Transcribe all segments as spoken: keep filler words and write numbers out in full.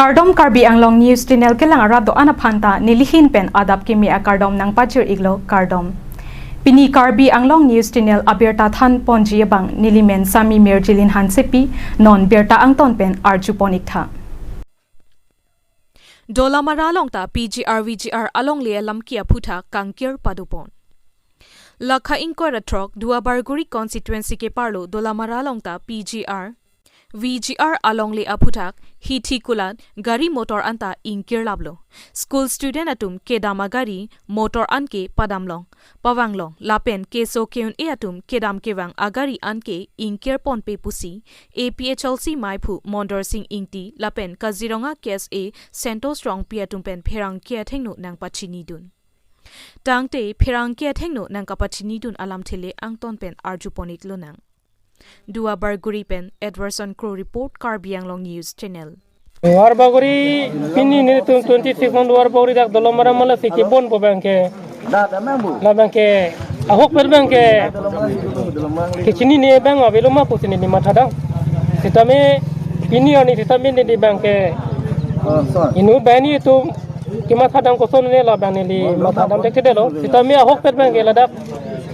Kardom, Karbi Anglong News Channel kelang arat do-an aphan ta nelihin pen adap kimi akardom nangpajir-iklo, kardom. Pini Karbi Anglong News Channel abirta thanponji abang nelimen Sami Mirjilin Hansepi, non birta angton pen arjupon-iktha. Dolamara along ta P G R V G R alongle alamki aphuthak kangkir padopon. Lakha ingkoi ra throk Duarbagori constituency keparlo Dolamara along ta P G R V G R alongle aphuthak hithi kulat gari motor anta ingkirlaplo. School student atum kedam agari motor anke padamlong, pavanglong, lapen keso ke-un-e atum kedam kevang agari anke ingkirponpe pusi A P H L C maiphu Mondor Sing Ingti lapen Kaziranga K S A Santosh Rongpi atum pen pherangke athengno nangpachinidun. Tangte pherangke athengno nangkapachinidun alamthe le angton pen arjupon-iklonang. Duarbagori pen Edwardson Kro report, Karbi Anglong News Channel. Duarbagori pini nelitum twenty-six nong Duarbagori dak Dolamara mala si kebonpo abangke, labangke ahokpet abangke kechinine abang avelo ma pusi neli mathadam. Sitame pini arni sitame neli abangke inut banghini atum kemathadam kosonne labang neli mathadam thekthedetlo. Sitame ahokpet abangke ladak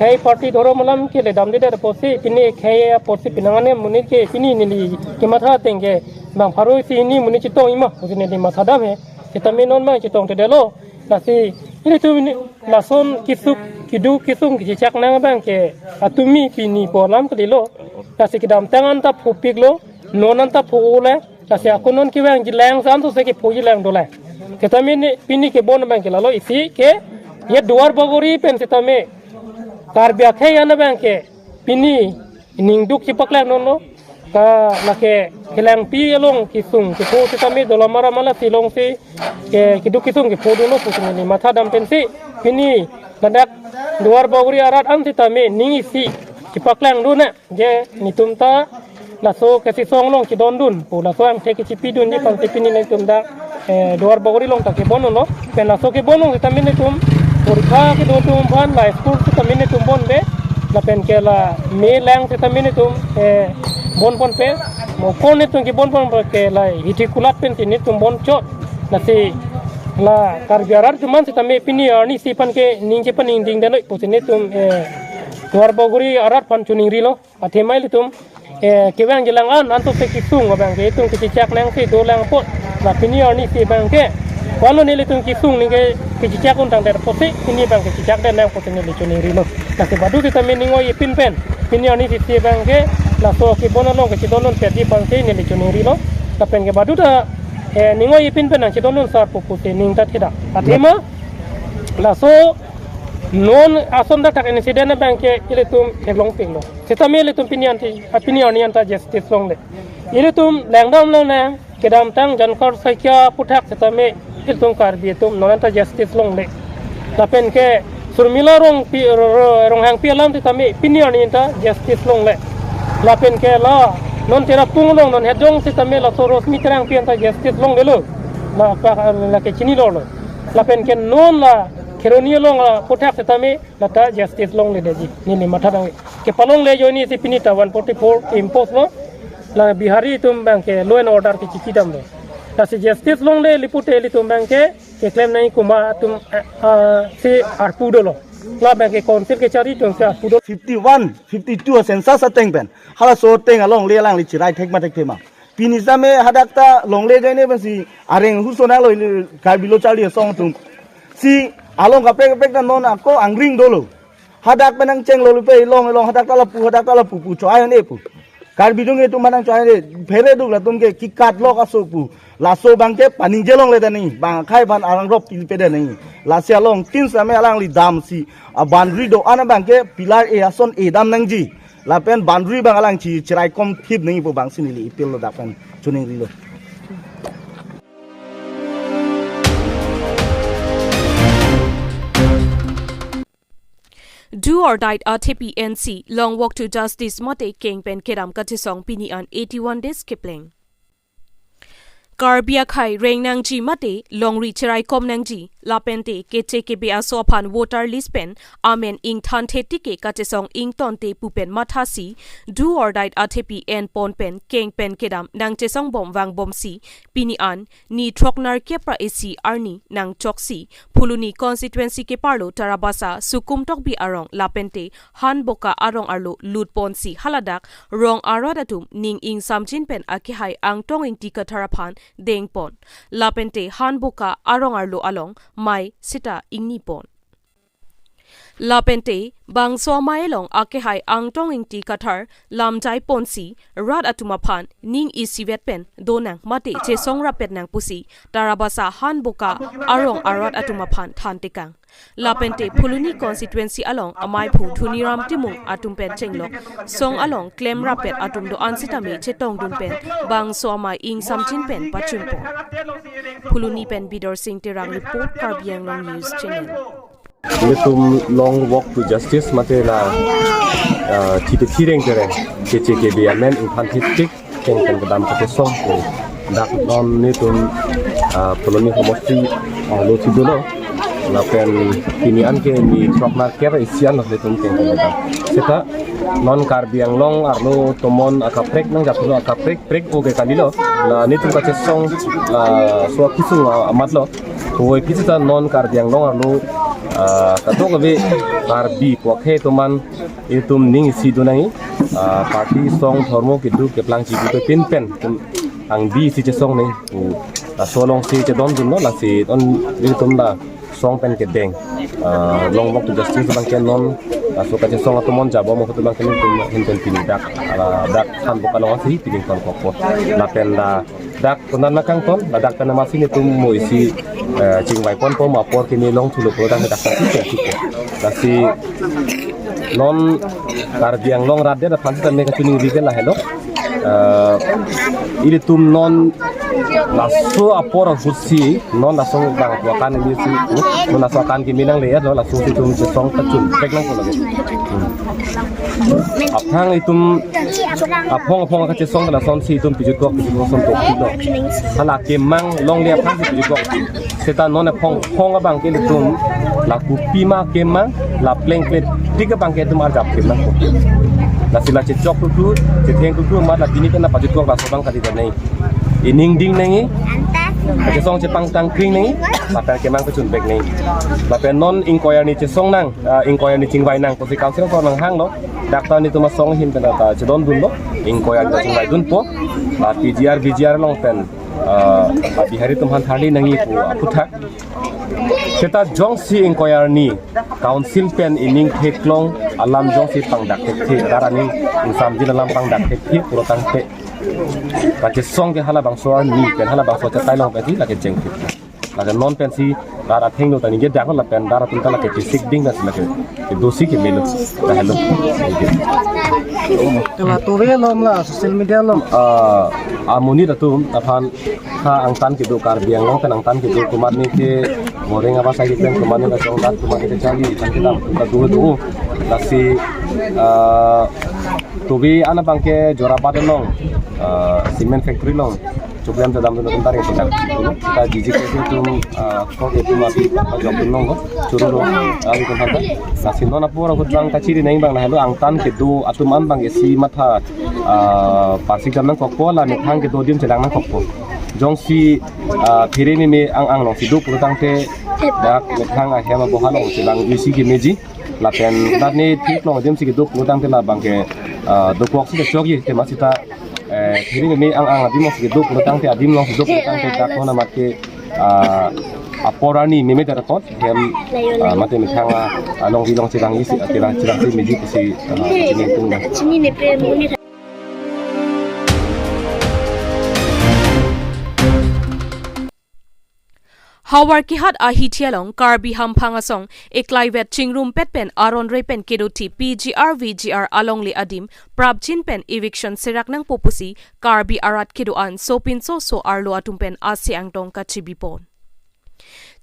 khei party dhorom alam kele damdedet apotsi pini khei apotsi pinangan amonit ke pini neli kematha ateng ke bang pharo isi hini monit chetong-ikma pusi neli mathadam he. Sitame non abang chetongthedetlo. Lasi nelitum pini lason kesung, keduk kesung kechechak nang abangke atumi pini pu alam kalilo. Lasi kedamtang anta phopiklo, non anta pho-ole. Lasi ako non kevangjilang sa anso se kephojilang dolang. Sitame ne pini kebon abangke lalo isi ke, ye Duarbagori pen sitame Karbi akhei an abangke pini ningduk chepaklangdunlo. Ka lake Kelangpi along kesung kepho sitame Dolamara mala si alongsi ke keduk kesung kephodunlo pusi neli mathadam pensi pini ladak Duarbagori arat an sitame ning isi chepaklangdun na. Je netum ta laso kachesong along chedondun pu laso angthek kechipidunji aphansi pini netum dak, eh, Duarbagori along ta kebondunlo. Pen laso kebondun sitame netum porikha kedo atum aphan la school sitame netum bonpe. Lapen ke la melang sitame netum, eh, bonponpe. Mo kon netum kebonponpe ke la hithi kulat pensi netum bonchot. Lasi la Karbi arat atum an sitame pini arni isi aphan ke ning chepaningdingdetnoi pusi netum, eh, Duarbagori arat aphan choningrilo. Athema ilitum, eh, kevangjilang an anso se kesung abangke itum kechechak nangsi dolang apot. La pini arni isi abangke ko-anlo nelitum kesung ningke kechechak un tangdet apotsi pini abangke chechakdet nang pusi neli choningrilo. Lasi badu sitame ning oi-ipin pen pini arni isi abangke laso kebon along kechedondun petji aphansi neli choningrilo. Lapen ke badu ta, eh, ning oi-ipin pen nangchedondun sar pu pusi ning ta theda. Athema laso non ason dak thak incident abangke ilitum theklongpiklo. Sitame ilitum pini anti, ah, pini arni anta justice longle. Ilitum langdamlo nang, kedamtang Jankar Saikia aphuthak sitame ilitum Karbi atum non anta justice longle. Lapen ke Surmila Rongpi, Ro-, Ro-, Ronghangpi alam sitame pini arni anta justice longle. Lapen ke la non Cherapung along non Hejong sitame laso Rosmi Terangpi anta justice longdetlo. La pa, lake chinilolo. Lapen ke non la Kheroni along aphuthak sitame lata justice longledetji. Neli mathadam. Kepalongle ajoine si pini ta one forty-four ke-impose lo. La Bihari atum abangke law and order kechikidamlo. Lasi justice longle li pute ilitum abangke keklem nangji komat atum, eh, ah, si arpu dolo. Labangke council kechari atum si arpu do. Fifty-one, fifty-two census ateng pen halaso ateng alongle alangli cherai thek ma thekthe ma. Pini sitame hadak ta longle ajoine pensi areng husona lo ili Karbi lo charli asong atum. Si along kaprek kaprek ta non ako angring dolo. Hadak pen nangchenglo lupe ilong ilong hadak ta lapu, hadak ta lapu pu choi-un-e pu. Karbi dung atum manang choi-un-e phere duk latum ke kekatlok aso pu. Laso abangke paningje longledet nangji, bang akhei aphan alangrop pilipedet nangji. Lasi along tin sitame alangli damsi, ah, boundary do-an abangke pillar e ason e dam nangji. Lapen boundary abang alangli chiraikom thip nangji pu abangsi neli appeal lo dak pen choningrilo. Do or die athepi N C, long walk to justice mate keng pen kedam kachesong pini an eighty-one days kepleng. Karbi akhei reng nangji mate longri cheraikom nangji, Lapente keche kebe aso aphan voter list pen amen ingthan the tike kachesong ingtonte pu pen mathasi, do or die athepi enpon pen keng pen kedam nangchesong bom vangbomsi, pini an ni throknerkep ra isi arni nangchoksi, Phuloni constituency keparlo Tarabasa, Sukum Tokbi arong lapente Hanboka arong arlo lutponsi haladak rong arat atum ning ingsamjin pen akehai Angtong Ingti Kathar aphan dengpon. Lapente Hanboka arong arlo along mei sita ingnipon. Lapente bangso amei along akehai Angtong Ingti Kathar lamjaiponsi rat atum aphan ning isivet pen donang mate chesong rappet nang pusi Tarabasa Hanboka arong arat atum aphan thantekang. Lapente Phuloni constituency along ameiphu Dhoniram Timung atum pen chenglok song along klem rappet atum do-an sitame chetongdun pen bangso amei ingsamjin pen pachunpon. Phuloni pen Bidor Sing Terang report, Karbi Anglong News Channel. Nelitum Long Walk to Justice mate la, ah, thite thireng tereng keche kebe amen ingthan the tik keng pen kedam kachesong dak non nelitum, ah, Phuloni homosti, ah, lo si dolo. Lapen pini an ke ni throknerkep isi an lo nelitum keng pen kedam. Seta non Karbi Anglong arlo tomon akaprek nangjaplo, akaprek prek oke kalilo. La nelitum kachesong laso akesung, ah, amatlo. Oi pisi ta non Karbi Anglong arlo, ah, kadokave Karbi pu akhei atum an itum ning isi donangji, ah, party song dhormo keduk keplang chibu ke pinpen angdi isi chesong nangji pu laso alongsi chedondunlo, lasi non itum la song pen kedeng, ah, Long Walk to Justice abang ke non laso kachesong atum an jabom atum abang ke nelitum ahin pen pini dak, ah, dak Hanboka along si pini ingtonkokpo. Lapen la dak konat nangkangton, ladak pen amatsi nelitum mo isi, eh, chingvaiponpo, mo apor kimi longthulo pu dak dak si si si. Lasi non Karbi Anglong rat det aphan sitame kachiningri ke lahelo. Eh, ilitum non laso apor ahutsi, non laso bang akan isi, non laso akan kimi nangle lo, laso si itum chesong pachunpek nangpo lake. Hmm. Aphrang itum aphong aphong kachesong lasonsi itum pijutkok, pijutkok son tok pilo. Hala kemang longle aphrangsi pijutkok. Seta non aphong aphong abang ke itum la kopima kemang, la plengple tik abang ke itum arjap kemang. Lasi la chechok tutu, chetheng tutu amat la pini pen la pajutkok laso abang kali danai. Ining ding nangji, kachesong chepangtang kring nangji, lapen kemang pachunpek nangji. Lapen non ingkoi arni chesong nang, ah, ingkoi arni chingvai nang pusi council ko nanghanglo. Dak ta nelitum asong ahin pen ta chedondunlo. Ingkoi arni ta chingvaidunpo. Ah, P G R, V G R along pen, ah, Bihari atum aphan tharli nangji pu aphuthak. Seta jongsi ingkoi arni council pen ining theklong alam jongsi pangdak thekthe, rat aning ingsamjin alam pangdak thekthe pulotangte, kachesong ke halabangso arni pen halabangso achetai along pensi lake chengkit. Lake non pensi rat athengno ta ningje daklo lapen rat atum ta lake pisik ding ta si lake kedo si kemelo. Lahelo. Kala tove along la social media along. Ah, amonit atum aphan ha angtan kedo, Karbi Anglong pen angtan kedo komatne ke goreng apa saja pen komatne kachongdat, komatne kacharli, kan kita kita dua dua. Lasi, ah, tove an abang ke Jorabat along, ah, cement factory along choklem ta damdun atum ta ri sedang. Kita jiji ke atum, ah, kok atum api jokdun along ko, churu along, ah, itum aphan ta. Lasi non apor ahut abang kachiri nangji abang lahelo, angtan kedo atum an abang isi matha, ah, parsik dam nangkokpo, la methang kedo adim chelang nangkokpo. Jongsi, ah, phere meme ang ang alongsi do pulotangte, dak methang ahem aboha along chelang isi kemeji. Lapen dak ne theklong adim si kedo pulotangte la abang ke, ah, dokok si kechokji, tema sita, eh, phere meme ang ang adim alongsi kedo pulotangte, adim alongsi do pulotangte dak non amat ke, ah, apor arni meme ta rakot hem, ah, mate methang, ah, along dilong chelang isi, chelang chelang si meji pusi, ah, chini tung na. Havar kehat ahithi along Karbi hamphang asong eklaivet chingrumpet pen aron re pen kedothi P G R V G R alongle adim prapjin pen eviction serak nangpo pusi Karbi arat kedo-an sopinso so arlo atum pen ase angtong kachibipon.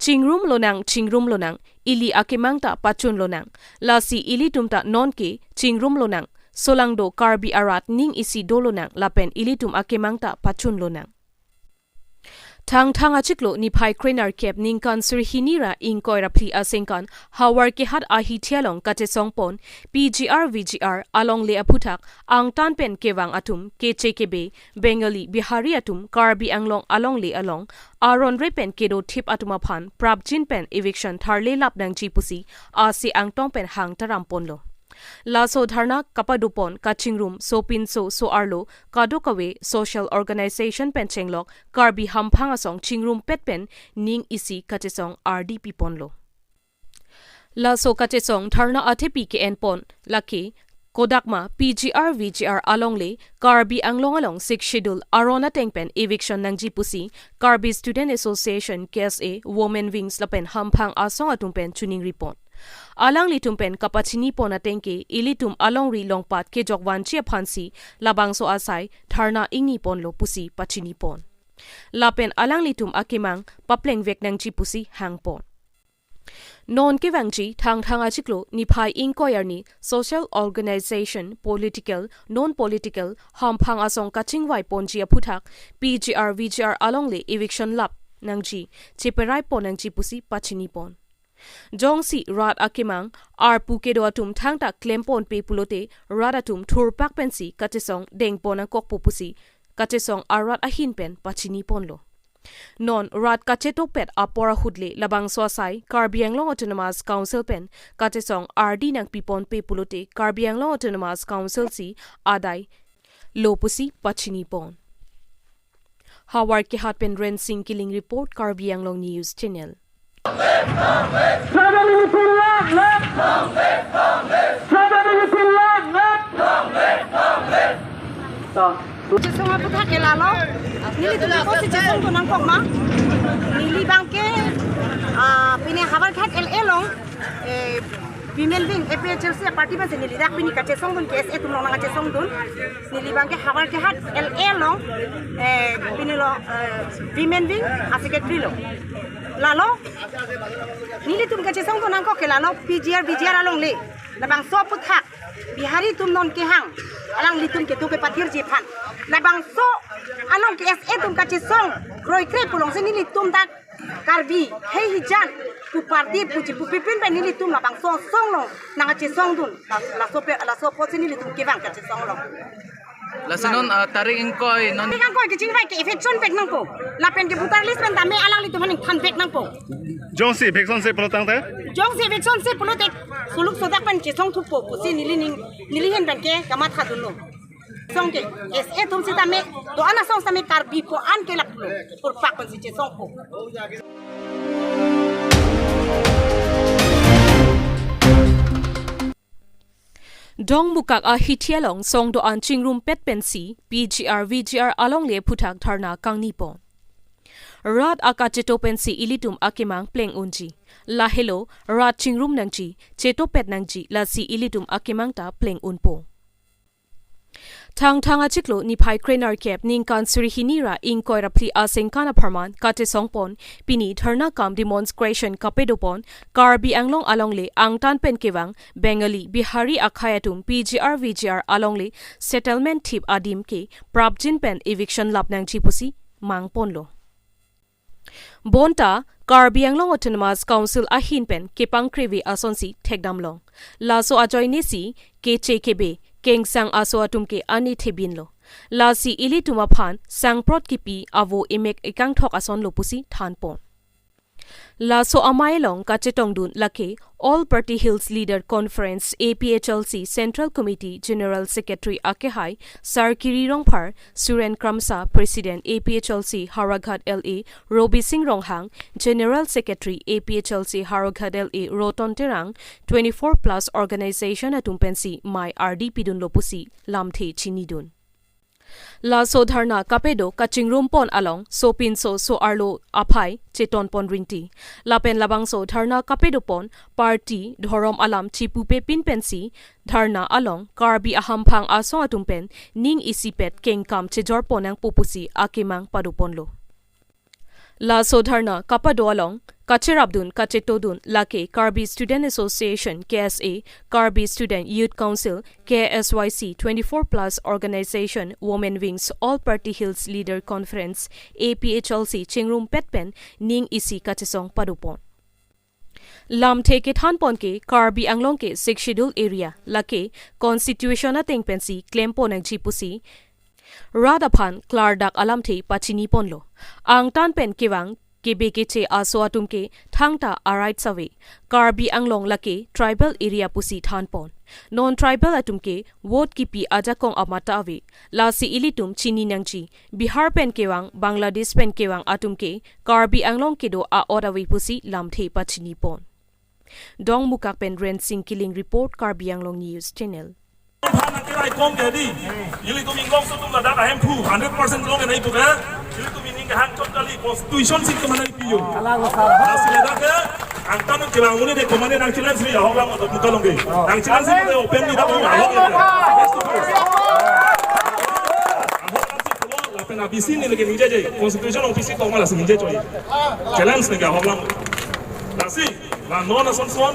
Chingrum lonang, chingrum lonang, ili akemang ta pachun lonang. Lasi ilitum ta nonke chingrum lonang. Solangdo Karbi arat ning isi do lonang lapen ilitum akemang ta pachun lonang. Thangthang achiklo niphai krenerkep ningkan suri hini ra ingkoi ra phli aningkan Howraghat ahithi along kachesong pon P G R V G R alongle aphuthak angtan pen kevang atum, keche kebe, Bengali, Bihari atum Karbi Anglong alongle along aron re pen kedo thip atum aphan prapjin pen eviction tharle lap nangji pusi ase angtong pen hang taram ponlo. Laso dharna kapado pon kachingrum sopinso so-arlo kadokave social organization pen chenglok Karbi hamphang asong chingrumpet pen ning isi kachesong ardi piponlo. Laso kachesong dharna athepi ke-en pon lake kodakma P G R V G R alongle Karbi Anglong along Sixth Schedule aron ateng pen eviction nangji pusi Karbi Student Association, K S A, Women Wings lapen hamphang asong atum pen choningri pon. Alanglitum pen kapachini pon ateng ke ilitum alongri longpat kejok vanji aphansi labangso asai dharna ingni ponlo pusi pachini pon. Lapen alanglitum akemang papleng vek nangji pusi hang pon. Non kevangji Thangthang achiklo niphai ingkoi arni social organization, political, non-political, hamphang asong kachingvai ponji aphuthak P G R V G R alongle eviction lap nangji, cheperai pon nangji pusi pachini pon. Jongsi rat akemang arpu kedo atum thangta klem ponpe pulote rat atum thurpak pensi kachesong deng pon nangkokpo pusi kachesong arat ahin pen pachini ponlo. Non rat kachetopet apor ahut le labangso asai Karbi Anglong Autonomous Council pen kachesong ardi nangpi ponpe pulote Karbi Anglong Autonomous Council si adailo pusi pachini pon. Howraghat pen Rensing Killing report, Karbi Anglong News Channel. Kachesong aphuthak ke lalo, nelitum kosi chesong dun nangkok ma, neli abang ke, ah, pine Howraghat L A along, eh, Women Wing A P H L C party pensi neli dak pini kachesong dun, K S A atum along nangkachesong dun. Neli abang ke Howraghat L A along, eh, pini lo, eh, Women Wing a-secretary lo. Lalo, nelitum kachesong dun nangkok ke lalo P G R V G R alongle. Labangso aphuthak Bihari atum non kehang, alanglitum kedo kepathirji aphan. Labangso along K S A atum kachesong kroikre pulongsi nelitum dak Karbi khei hijan pu party puji pu pipin pen nelitum labangso asong along nangkachesong dun. La-, laso pe, laso apotsi nelitum kevang kachesong along. Lasi non, ah, tarik ingkoi non. Tarik ingkoi kachingvai ke eviction vek nangpo. Lapen ke voter list pen tame alanglitum aphan ingthan vek nangpo. Jongsi eviction si pulo tangte? Jongsi eviction si pulote suluk sodak pen chesong thupo pusi neli ning, neli ahin pen ke kamatha dunlo. Song ke, K S A atum sitame, do-an asong sitame Karbi ko-an ke lak pulo, purpak pensi chesongpo. Dongmukak ahithi along song do-an chingrumpet pensi P G R V G R alongle aphuthak dharna kangni pon. Rat akacheto pensi ilitum akemang pleng unji. Lahelo rat chingrum nangji, chetopet nangji, lasi ilitum akemang ta pleng unpo. Thangthang achiklo niphai krenerkep ningkan suri hini ra ingkoi ra phli aningkan apharman kachesong pon pini dharna cum demonstration kapado pon Karbi Anglong alongle angtan pen kevang Bengali, Bihari akhei atum P G R V G R alongle settlement thip adim ke prapjin pen eviction lap nangji pusi mang ponlo. Bonta Karbi Anglong Autonomous Council ahin pen kepangkrevi asonsi thekdam long. Laso ajoinesi keche kebe, kengsang aso atum ke ani thebinlo. Lasi ilitum aphan sangprot kipi avo emek ekangthok asonlo pusi than pon. Laso amei along kachetongdun lake All Party Hills Leader Conference, A P H L C, Central Committee General Secretary akehai Sarkiri Rongphar, Suren Kramsa, President A P H L C Howraghat L A, Robi Sing Ronghang, General Secretary A P H L C Howraghat L A, Roton Terang, twenty-four plus organization atum pensi mei ardi pidunlo pusi lamthe chinidun. Laso dharna kapado kachingrum pon along sopinso so-arlo aphai cheton pon rinti. Lapen labangso dharna kapado pon party dhorom alam chipupe pin pensi dharna along Karbi ahamphang asong atum pen ning isipet kengkam chejor pon nangpo pusi akemang pado ponlo. Laso dharna kapado along kacherapdun kachetodun lake Karbi Student Association, K S A, Karbi Student Youth Council, K S Y C, twenty-four plus organization, Women Wings, All Party Hills Leader Conference, A P H L C, chingrumpet pen ning isi kachesong padopon. Lamthe kethanpon ke Karbi Anglong ke Sixth Schedule area lake Constitution ateng pensi klempon nangji pusi rat aphan klardak alamthe pachiniponlo. Angtan pen kevang K B K J aso atum ke thangta a rights ave. Karbi Anglong lake tribal area pusi thanpon. Non-tribal atum ke vote kipi ajakong amat ta ave. Lasi ilitum chini nangji. Bihar pen kevang, Bangladesh pen kevang atum ke Karbi Anglong kedo a-ot ave pusi lamthe pachinipon. Dongmukak pen Rensing Killing report, Karbi Anglong News Channel. Phan akirai kom ke di. Ilitum inglong sutum ladak ahem thu, hundred percent long enai tu ke. Ilitum ining ke hang chot kali, constitution si kemana ipiyo. Lasi ladak ke, angtan ke bang muni de komane nang challenge ri ahok lam atau muka long ke. Nang challenge ri open ni dak ahok ya. Face to face. Ahok lam si pulo, lapen abisi ni lagi ningje je. Constitution office si tong mala si ningje choi. Challenge ni ke ahok lam. Lasi, la non asonson.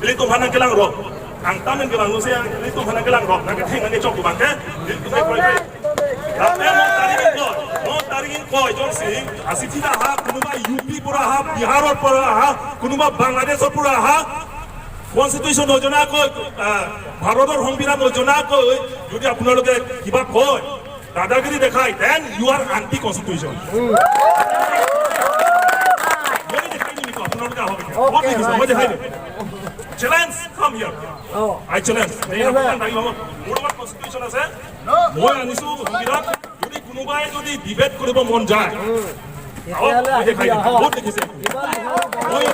Ilitum phan nangkelang rok. Angtan pen kevang lo se, ilitum phan nangkelang rok. Nangketheng nangkechok tu bang ke. Ilitum ke koi koi. Tapi non tarik ingkoi. Non tarik ingkoi jongsi. Asi thida ha, kunuba U P pura ha, Bihar pura ha, kunuba Bangladesh pura ha. Constitution নজনাকৈ, আহ, ভাৰতৰ সংবিধান নজনাকৈ যদি আপোনালোকে কিবা কয়, দাদাগিৰি দেখায়, then you are anti constitution। মই দেখাই দিম এইটো, আপোনালোকে আহক এতিয়া। মই দেখিছোঁ, মই দেখাই দিম। Challenge, come here। I challenge। এই আপোনালোকে দাঙি হ'ব। মোৰ লগত constitution আছে। মই আনিছোঁ সংবিধান। যদি কোনোবাই যদি debate কৰিব মন যায়, আহক, মই দেখাই দিম। বহুত দেখিছে। মই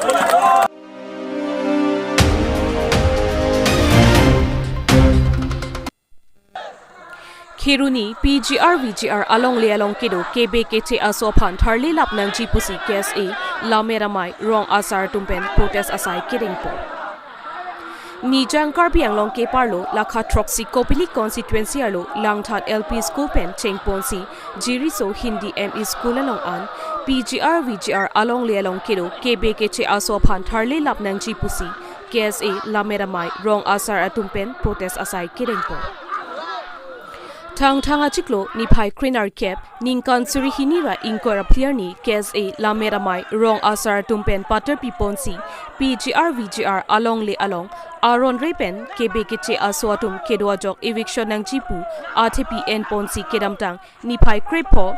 Kheroni P G R V G R alongle along kedo K B K J aso aphan tharle lap nangji pusi K S A Lammet Amei rong asar atum pen protest asai kedengpo. Nijang Karbi Anglong keparlo lakha throksi Kopili constituency arlo Langthat L P School pen chengponsi Jiriso Hindi M E School along an P G R V G R alongle along kedo K B K J aso aphan tharle lap nangji pusi K S A Lammet Amei rong asar atum pen protest asai kedengpo. Thangthang achiklo niphai krenerkep ningkan suri hini ra ingkoi ra phli arni K S A Lammet Amei rong asar atum pen patar piponsi P G R V G R alongle along aron re pen K B K J aso atum kedo ajok eviction nangji pu athepi enponsi kedamtang niphai krepho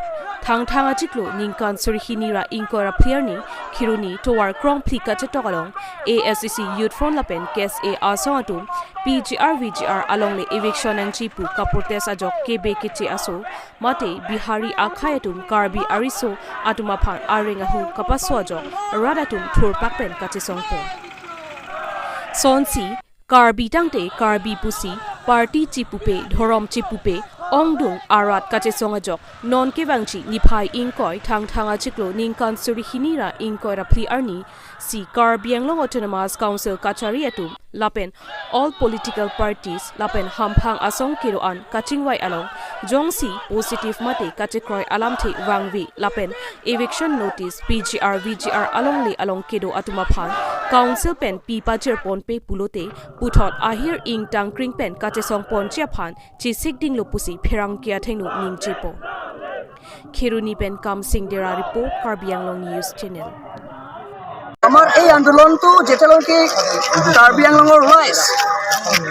Thangthang achiklo ningkan suri hini ra ingkoi ra phli arni Kheroni tovar krongphli kachetok along A S D C Youth Front lapen K S A asong atum P G R V G R alongle eviction nangji pu kaprotest ajok K B K J aso mate Bihari akhei atum Karbi ariso atum aphan areng ahu kapaso ajok rat atum thurpak pen kachesongpo. Sonsi Karbi tangte Karbi pusi, party chipupe, dhorom chipupe, ongdung arat kachesong ajok non kevangji niphai ingkoi Thangthang achiklo ningkan suri hini ra ingkoi ra phli arni si Karbi Anglong Autonomous Council kachari atum lapen all political parties lapen hamphang asong kedo an kachingvai along jongsi positive mate kachekroi alamthe vangve lapen eviction notice P G R V G R alongle along kedo atum aphan council pen pi pajirponpe pulote puthot ahir ingtang kring pen kachesongponji aphan chesik dinglo pusi pherangke athengno ningjepo. Kheroni pen Kamsing Dera report, Karbi Anglong News Channel. আমাৰ এই আন্দোলনটো যেতিয়ালৈকে কাৰ্বি আংলঙৰ ৰাইজ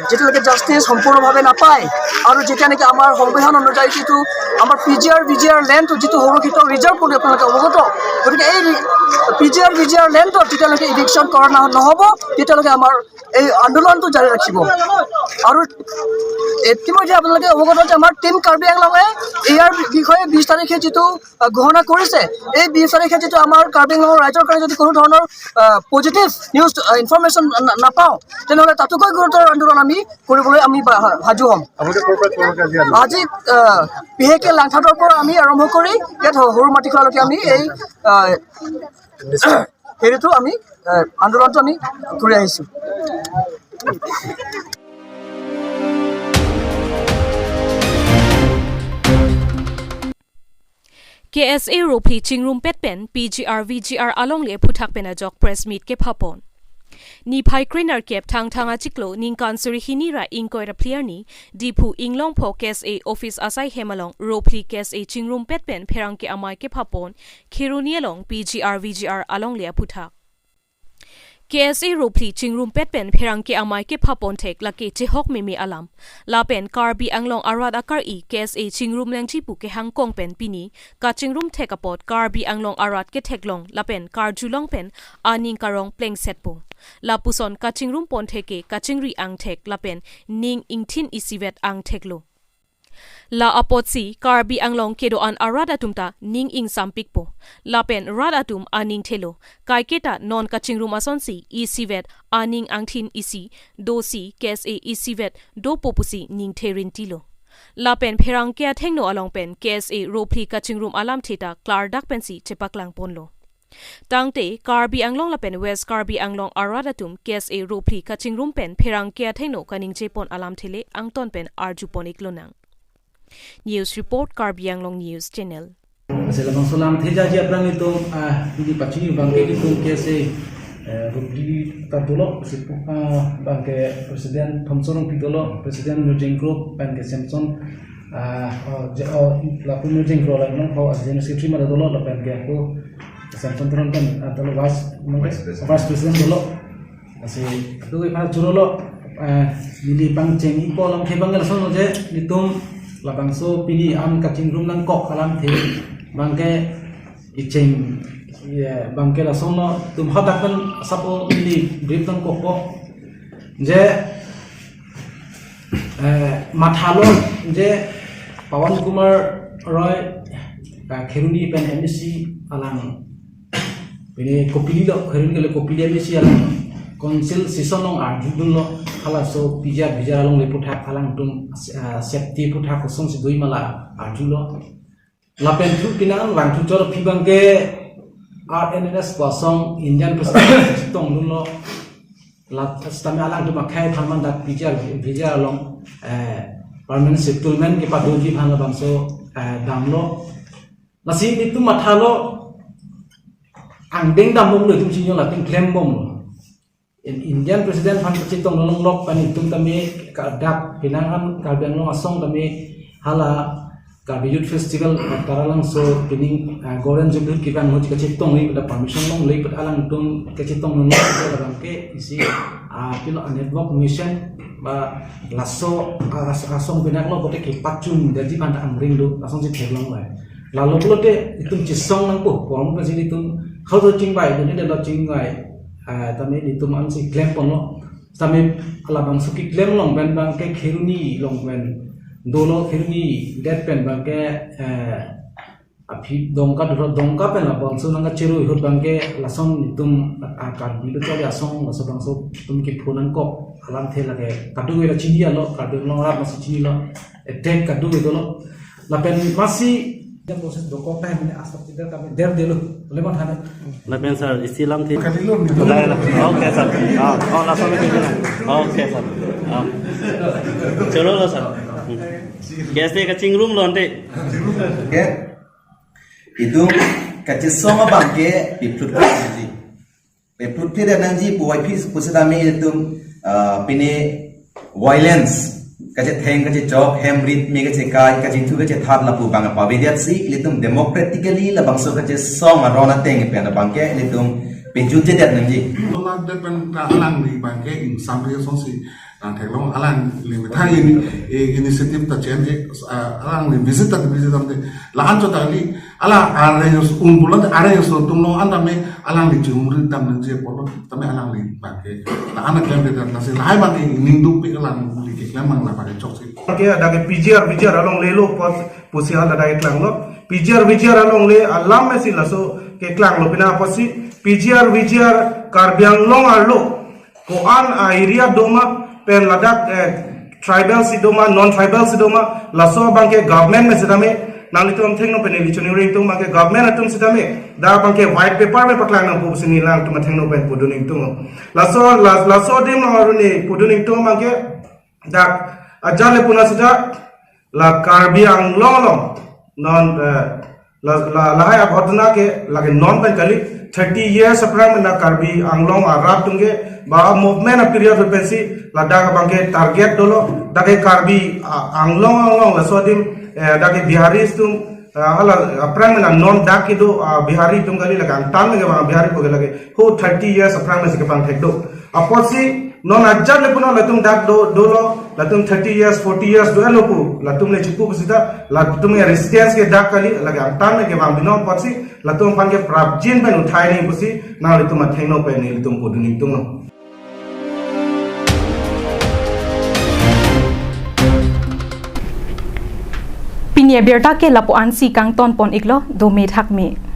যেতিয়ালৈকে জাষ্টিচ সম্পূৰ্ণভাৱে নাপায় আৰু যেতিয়া নেকি আমাৰ সংবিধান অনুযায়ী যিটো আমাৰ পি জি আৰ, ভি জি আৰ লেণ্ডটো যিটো সুৰক্ষিত ৰিজাৰ্ভ বুলি আপোনালোকে অৱগত, গতিকে এই পি জি আৰ, ভি জি আৰ লেণ্ডত যেতিয়ালৈকে ইভিকশ্যন কৰা নহ-, নহ'ব, তেতিয়ালৈকে আমাৰ এই আন্দোলনটো জাৰি ৰাখিব। আৰু ইতিমধ্যে আপোনালোকে অৱগত যে আমাৰ টিম কাৰ্বি আংলঙে ইয়াৰ বিষয়ে বিশ তাৰিখে যিটো, আহ, ঘোষণা কৰিছে, এই বিশ তাৰিখে যিটো আমাৰ কাৰ্বি আংলঙৰ ৰাইজৰ কাৰণে যদি কোনো ধৰণৰ, আহ, পজিটিভ নিউজ, আহ, ইনফৰমেশ্যন না-, নাপাওঁ, তেনেহ'লে তাতোকৈ গুৰুতৰ আন্দোলন আমি কৰিবলৈ আমি বা-, সাজু হ'ম। আপোনালোকে ক'ৰ পৰা, ক'ৰ পৰা আজি আৰম্ভ? আজি, আহ, বিশেষকৈ লাংথাটৰ পৰা আমি আৰম্ভ কৰি ইয়াত স-, সৰু মাটি খোলালৈকে আমি এই, আহ, হেৰিটো আমি, আহ, আন্দোলনটো আমি কৰি আহিছোঁ। K S A Rophli chingrumpet pen P G R V G R alongle aphuthak pen ajok press meet kephapon. Niphai krenerkep Thangthang achiklo ningkan suri hini ra ingkoi ra phli arni Diphu Inglongpho K S A office asai hem along Rophli K S A chingrumpet pen pherangke amei kephapon Kheroni along P G R V G R alongle aphuthak. K S A Rophli chingrumpet pen pherangke amei kephapon thek lake chehok meme alam. Lapen Karbi Anglong arat akar-i K S A chingrum nangji pu kehang kong pen pini kachingrum thek apot Karbi Anglong arat ketheklong lapen karjulong pen aning karong plengsetpo. Lapuson kachingrumpon thek ke kachingri angthek lapen ning ingthin isivet angtheklo. La apotsi Karbi Anglong kedo-an arat atum ta ning ingsampikpo. Lapen rat atum aning thelo. Kaiketa non kachingrum asonsi isivet aning angthin isi dosi K S A isivet dopo pusi ningthe rintilo. Lapen pherangke athengno along pen K S A Rophli kachingrum alamthe ta klardak pensi chepaklangponlo. Tangte Karbi Anglong lapen West Karbi Anglong arat atum K S A Rophli kachingrum pen pherangke athengno kaningjepon alamthe le angton pen arjupon iklonang. News report, Karbi Anglong News Channel. Lasi labangso alamthe jaji aphrang itum, ah, di pachini abangke itum K S A, eh, Rophli ta dolo, si, ah, abangke president Thomson Rongpi dolo, president Nurjeng Group, abangke Samson, ah, oh, je, oh, lapu Nurjeng Group la nong kho, ah, general secretary mala dolo, lapen ke ako Samson Teron pen, ah, dolo vice, Vice president. Vice president dolo. Lasi, itu ipar churolo, eh, neli pangcheng ipo alamthe abang lason je, itum labangso pini an kachingrum nangkok alamthe abangke icheng, ya, abangke lasonlo, itum hadak pen asap o neli brief nangkokpo. Je, eh, mathalo je Pawan Kumar Roy, eh, Kheroni pen M A C alang pini kopili lo, Kheroni kali kopili M A C alang council session along arjudunlo, halaso P G R V G R alongle aphuthak alangtum, ah, safety aphuthak kosonsi doi mala arjulo. Lapen thu pinang lang thu chor phi abangke R N N S pu asong Indian President tongdunlo. La sitame alangtum akhei aphan man dak P G R V G R along, eh, permanent settlement kepadoji aphan labangso, eh, damlo. Lasi itum mathalo angdeng dambomlo, itum chinilo, latum klembomlo. In-, Indian President aphan kachetong longlok pen itum tame kadak pinang an Karbi Anglong asong tame hala Karbi Youth Festival Taralangso pining, ah, Golden Jubilee kevang ahut kachetongji pu ta permission longle pu ta alangtum kachetong longlok pu ta abangke isi, ah, pilo, ah, network mission ba laso, ah, as-, asong pinanglo pote kepachun daji aphan ta angring do, asongsi theklonglai. Lalo pulote itum chesong nangpo, korom pasi itum hausa chingvai, itum ne lo chingvai, ah, tame itum ansi klemponlo. Tame labangso keklem along pen abangke Kheroni along pen dolo, Kheroni det pen abangke, eh, aphi Dongka dolo, Dongka pen labangso nangkachirui ahut abangke lason itum, ah, Karbi lo choli asong laso abangso itum kepho nangkok alamthe lake kadokave ta chinilo, Karbi Anglong arat masi chinilo, attack kadokave dolo. Lapen masi Dia proses dokok ta ini asap tidak kami der dulu. Boleh mau tanya? Lapen sir, isi alamthe. Kali lo ni. Lai la. Okay sir. Ah, oh, laso alamthe na. Okay sir. Ah. Cholo lo sir. Hmm. K S A kachingrum lo ante. Okay. Itum kachesong abangke piplut ko sih. Piplut pidetnangji pu Y P pu sitame itum, ah, pini violence kachetheng kachechok, hem rit me kachekai, kachethu kachethat lapu abang pavedetsi ilitum democratically labangso kachesong aron ateng pen abangke ilitum pejutjedetnangji. Tolak det pen ta alangli abangke ingsamri asonsi nangtheklong, alangli methang ini, eh, initiative ta change, ah, alangli visit ta visit ta la-an chot ta kali, ala arrange un bulan arrange atum along an tame alangli chingrum damnangji apotlo tame alangli abangke la-an aklem de dan nasi lahai abangke ning dukpik alangli keklem abang la abangke choksi. Okay, dak P G R V G R alongle lo pos pusi hala dak klanglo. P G R V G R alongle alam mesi laso keklanglo pina apotsi P G R V G R Karbi Anglong arlo ko-an a-area doma pen ladak, eh, tribal si doma, non tribal si doma, laso abangke government me sitame, nanglitum athengno pen neli choningri ingtung abangke government atum sitame dak abangke white paper me paklang nangpo pusi neli alangtum athengno pen pudun ingtung. Laso, la-, laso adim along aruni pudun ingtung abangke dak ajat le puna sita la Karbi Anglong along non, eh, La, la, lahai aghotona ke lake non pen kali, thirty years aphrang mena Karbi Anglong arat atum ke ba movement a period pensi ladak abang ke target dolo, dak ke Karbi, ah, Anglong Anglong laso adim, eh, dak ke Bihari atum, ah, hala aphrang mena non dak kedo, ah, Bihari atum kali, lake angtan ke bang Bihari pu ke lake ho thirty years aphrang mena si kepangthek do. Apotsi non ajat le puno latum dak do, dolo, latum thirty years, forty years do-etlo pu, latum le chipu pusita, latum ya resistance ke dak kali, lake angtan ke bang binong apotsi, latum aphan ke prapjin pen uthai nangji pusi, nanglitum athengno pen nelitum pudun nelitum lo. Pini abirta ke lapu-ansi kangton pon iklo, dome thakme.